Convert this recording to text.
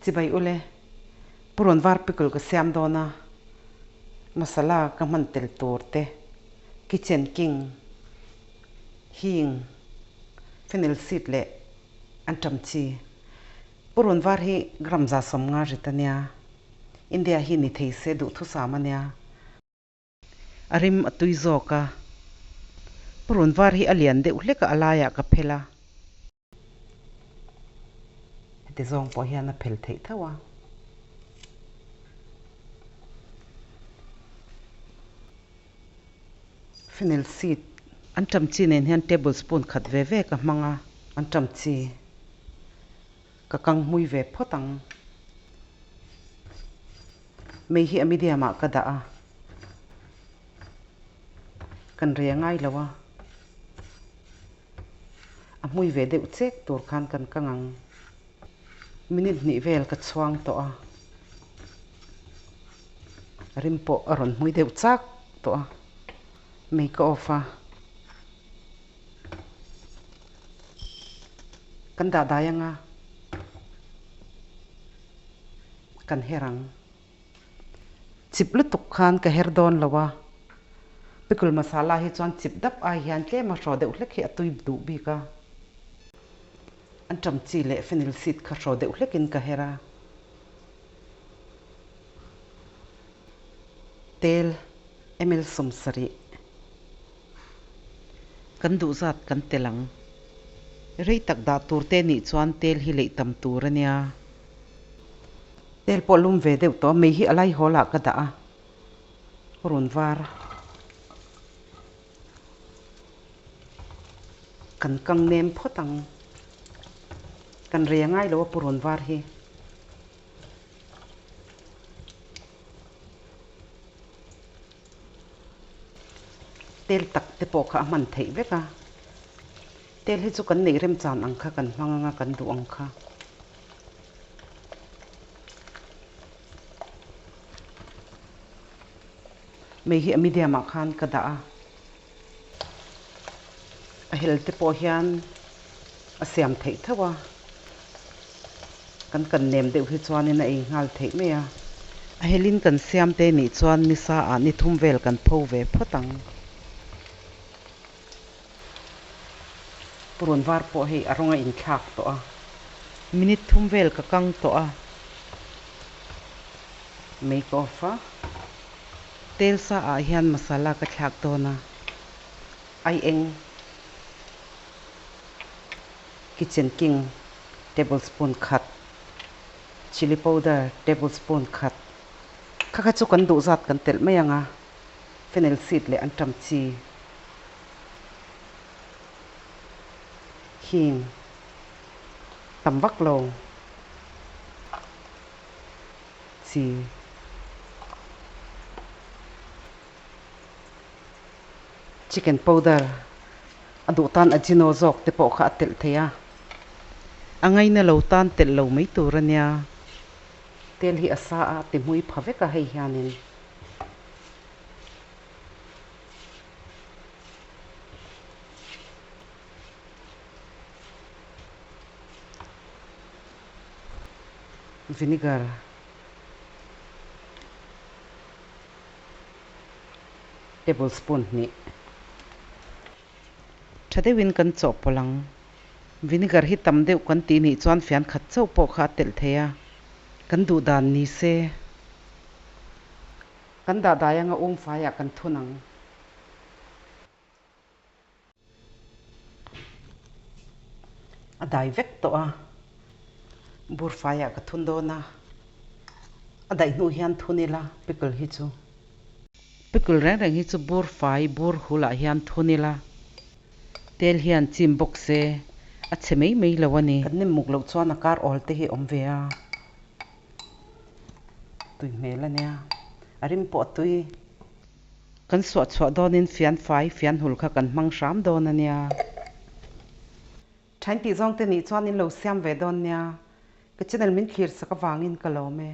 Chibai ule, purun var pickle ka siam dawn a, masala ka hman tel tur te, kitchen king, hing, fennel seed leh anṭam chi. Purun var hi gram 150 rit a nia, India hi ni thei se duhthusam a nia. A rim a tui zawk a, purun var hi a lian deuh hlek a a laiah ka phel a. Heti zawng pawh hian a phel theih tho a. Fennel seed an ṭam chi nen hian table spoon khat ve ve ka hmang a, an ṭam chi ka kang hmui ve phawt ang. Mei hi a medium ah ka dah a, kan rei a ngai lo a. A hmui ve deuh chek tur khan kan kang ang. Minute hnih vel ka chhuang tawh a, rim pawh a rawn hmui deuh chak tawh a, mei ka off a. Kan dah dai ang a, kan her ang. Chip lutuk khan ka her dawn lo a, pickle masala hi chuan chip dap ai hian tlem a hraw deuh hlek hi a tui duh bik a. An ṭam chi leh fennel seed kha hraw deuh hlekin ka her a. Tel ml 70 kan duh zat kan tel ang. Rei tak dah tur te nih chuan tel hi leih tam tur a nia. Tel pawh lum ve deuh tawh a, mei hi a lai hawl ah ka dah a, rawn var kan kang nem phawt ang, kan rei a ngai lo a pu rawn var hi. Tel tak te pawh kha a hman theih vek a, tel hi chu kan neih remchan ang kha kan hmang anga kan duh ang kha. Mei hi a medium ah khan ka dah a, a hel te pawh hian a siam theih tho a, kan kan nem deuh hi chuanin a ei nghal theih mai a. A helin kan siam te nih chuan nisa ah ni thum vel kan pho ve phawt ang. Purun var pawh hei a rawng a inthlak tawh a, minute thum vel ka kang tawh a, make off a, tel sa ah hian masala ka thlak dawn a, ai eng kitchen king tablespoon khat, chilli powder tablespoon khat, kha kha chu kan duh zat kan telh mai ang a, fennel seed leh anṭam chi. Hing tam vak lo chi. Chicken powder a duh tan ajino zawk te pawh kha a telh thei a, a ngaina lo tan telh lo mai tur a nia. Tel hi a sa a ti hmui pha vek a hei hianin. Vinegar tablespoon hnih tha deuhin kan chawhpawlh ang. Vinegar hi tam deuh kan tih nih chuan fian khat chauh pawh kha a telh thei a, kan duh dan ni se. Kan dah dai anga um faiah kan thun ang. A dai vek tawh a, bur faiah ka thun dawn a, a daih hnu hian thun ila pickle hi chu. Pickle reng reng hi chu bur fai bur hulah hian thun ila, tel hian chim bawk se a chhe mai mai lo a ni. Kan nem muk loh chuan a kar awl te hi a awm ve a. Tui hmel a nia, a rim pawh a tui. Kan suah chhuah dawnin fian fai, fian hul kha kan hmang hram dawn a nia. Thain tih zawng te nih chuan in lo siam ve dawn nia. Ka channel min thlir sak avangin ka lawm e.